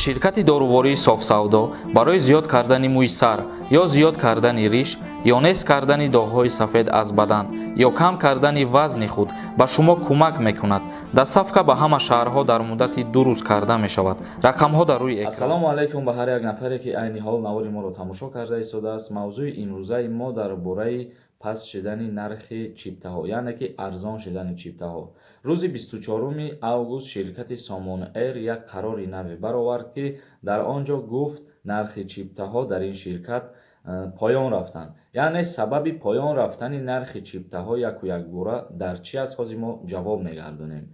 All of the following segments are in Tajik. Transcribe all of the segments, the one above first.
Ширкати дорувории Софсавдо барои зиёд кардани мӯи сар ё зиёд кардани риш ё нест кардани доғҳои сафед аз бадан ё кам кардани вазни худ ба шумо кӯмак мекунад. Доставка ба ҳама шаҳрҳо дар муддати 2 рӯз карда мешавад. Рақамҳо дар рӯи экран. Ассалому алайкум ба ҳар як нафаре, ки айни ҳол навори моро тамошо карда истодааст. Мавзӯи имрӯзаи мо дар бораи паст шидани нархи чиптаҳо, яъне ки арзон шидани чиптаҳо. Рӯзи 24 август ширкати Сомон Эйр як қарори наве баровард, ки дар он ҷо гуфт, нархи чиптаҳо дар ин ширкат поён рафтанд. Яъне сабаби поён рафтани нархи чиптаҳо яку якбора дар чӣ аст, ҳозир мо ҷавоб мегардонем.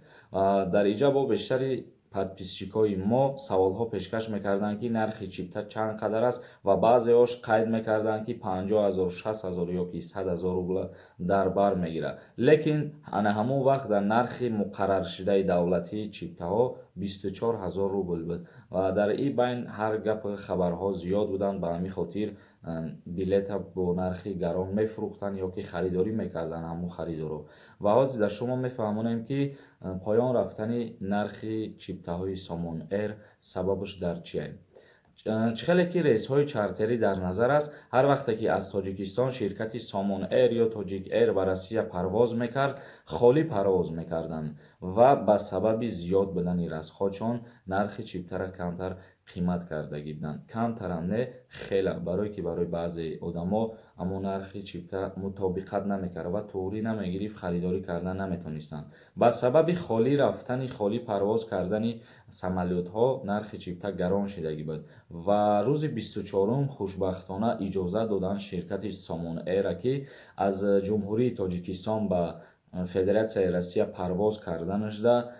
Дар иҷа бо бештари подписчикои мо саволҳо пешкаш мекарданд, ки нархи чипта чанд қадар аст, ва баъзеҳош қайд мекарданд, ки 50 000, 60 000 ё ки 100 000 рубла дар бар мегирад. Лекин ана ҳамон вақт дар нархи муқарраршудаи давлатии чиптаҳо 24 000 рубл буд ва дар ин байн ҳар гапу хабарҳо зиёд буданд. Ба ҳамин хотир билета бо нархи гарон мефурӯхтанд ё ки харидорӣ мекарданд ҳамун харидоро. Ва ҳозир дар шумо мефаҳмонем, ки поён рафтани нархи чиптаҳои Сомон Эйр сабабаш дар чие. Чӣ хеле ки рейсҳои чартерӣ дар назар аст, ҳар вақте ки аз Тоҷикистон ширкати Сомон Эйр ё Тоҷик Эйр ба Россия парвоз мекард, холӣ парвоз мекарданд ва ба сабаби зиёд будани расходшон нархи чиптара камтар қимат кардагӣ буданд. Камтарам не, хела, барое ки барои баъзе одамо ҳамон нархи чипта мутобиқат намекард ва туғрӣ намегирифт, харидорӣ кардан наметонистанд. Ба сабаби холӣ рафтани, холӣ парвоз кардани самолётҳо нархи чипта гарон шидагӣ буд. Ва рӯзи 24-ум хушбахтона иҷозат доданд ширкати Сомон Эйра, ки аз Ҷумҳурии Тоҷикистон ба Федератсияи Россия парвоз карданашда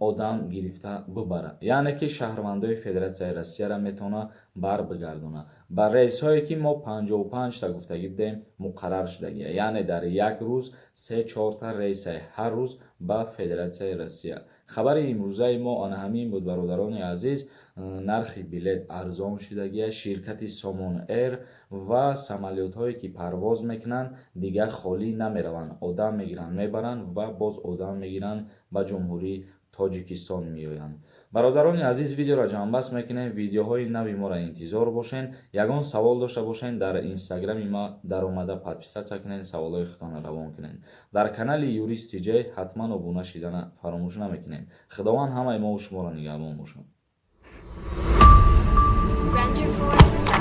одам гирифта бубарад, яъне ки шаҳрвандои Федератсияи Россияро метавонад барбигардонад. Ба рейсҳое, ки мо 55-та гуфтагӣ будем, муқаррар шудагия, яъне дар як рӯз се чорта рейсай ҳар рӯз ба Федератсияи Россия. Хабари имрӯзаи мо ана ҳамин буд, бародарони азиз. Нархи билет арзон шудагия. Ширкати Сомон Эйр ва самолётҳое, ки парвоз мекунанд, дигар холӣ намераванд, одам мегиранд, мебаранд ва боз одам мегиранд, ба Ҷумҳурии Тоҷикистон меоянд. Бародарони азиз, видеоро ҷамъбаст мекунем. Видеоҳои нави моро интизор бошед. Ягон савол дошта бошед, дар инстаграми ма даромада подписаться кунед, саволҳои худтонро равон кунед. Дар канали Юрист Тиҷай ҳатман обуна шидана фаромӯш намекунем. Худованд ҳамаи мову шуморо нигаҳбон бошад. Render Forest.